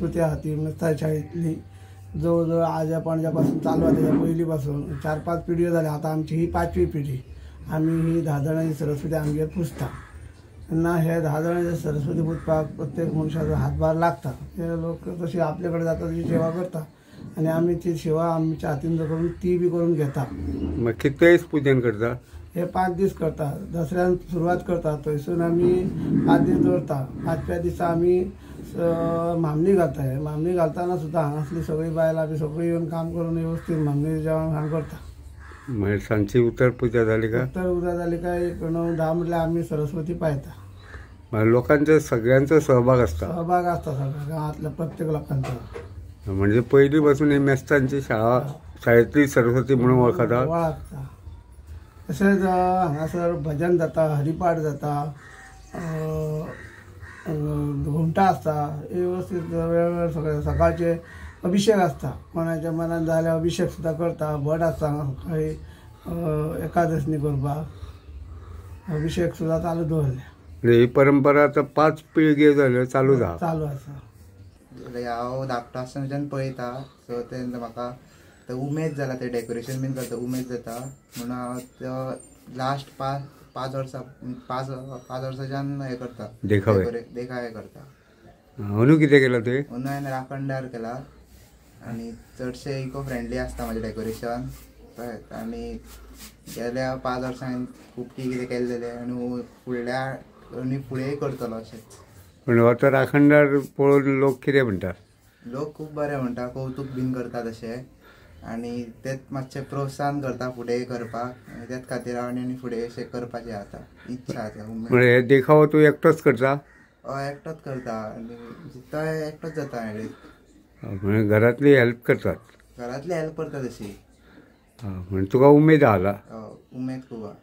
सरस्वती आहा ती मेस्ता शाळेंतली जवळ जवळ आज्या पणज्या पासून चालू आहा. तेच्या पयलीं पासून 4-5 पिढयो जाल्या. आतां आमची ही 5वी पिढी. आमी ही 10 जाणांची सरस्वती आमगेर पुजता. तेन्ना हे 10 जाणांची सरस्वती पुजपाक प्रत्येक मनशाचो हातभार लागता. ते लोक तशी आपले कडेन जाता तशी सेवा करता आनी आमी ती सेवा आमच्या हातीन करून ती बी करून घेता. मागीर कितले दीस पुजन करता? हे 5 दीस करता. दसऱ्यान सुरवात करता, थंयसून आमी 5 दीस दवरता. 5व्या दिसा आमी मामणी घालता. मामणी घालतना सुद्दां हांगासली सगळीं बायलां बी सगळीं येवन काम करून वेवस्थीत मामणी जेवण खाण करता. मागीर सांजची उत्तर पुजा जाली काय? उत्तर पुजा जाली काय 9-10 म्हटल्यार आमी सरस्वती पायता. मागीर लोकांचो सगळ्यांचो सहभाग आसता? सहभाग आसता सगळ्या गांवांतल्या प्रत्येक लोकांचो. म्हणजे पयलीं पासून ही मेस्तांची शाळा शाळेंतली सरस्वती म्हणून वळखता? वळखता. तशेंच हांगासर भजन जाता, हरिपाठ जाता, घुमटां आसता वेवस्थीत वेळवेळ. सगळे सकाळचे अभिषेक आसता. कोणाच्या मनान जाल्यार अभिषेक सुद्दां करता. भट आसता हांगा सकाळी एकादशनी करपाक अभिषेक सुद्दां चालू दवरल्या. ही परंपरा आतां 5 पिळगे जाल्यो चालू आसा. चालू आसा. हांव धाकटो आसतनाच्यान पळयता, सो तेन्ना म्हाका ते उमेद जाला, ते डेकोरेशन बीन करता उमेद जाता म्हणून हांव तो लास्ट 5 वर्सां 5 वर्सांच्यान हें करता, देखावे करता. अंदू कितें केलां तुवें? अंदू हांवें राखणदार केला आनी चडशें इको फ्रेंडली आसता म्हाजें डेकोरेशन. आनी गेल्या 5 वर्सां खूब कितें केल्लें आनी फुडल्या आनी फुडेंय करतलो अशेंच. पूण आतां राखणदार पळोवन लोक कितें म्हणटा? लोक खूब बरें म्हणटा, कौतूक बीन करता तशें आनी तेच मातशें प्रोत्साहन करता फुडें करपाक आनी तेच खातीर हांव आनी फुडें अशें करपाचें आतां इच्छा आसा. म्हणजे देखावो तूं एकटोच करता? हय, एकटोच करता आनी तो एकटोच जाता. म्हणजे घरांतली हेल्प करतात? घरांतली हेल्प करता तशी. म्हणजे तुका उमेद आहा? उमेद खूब आहा.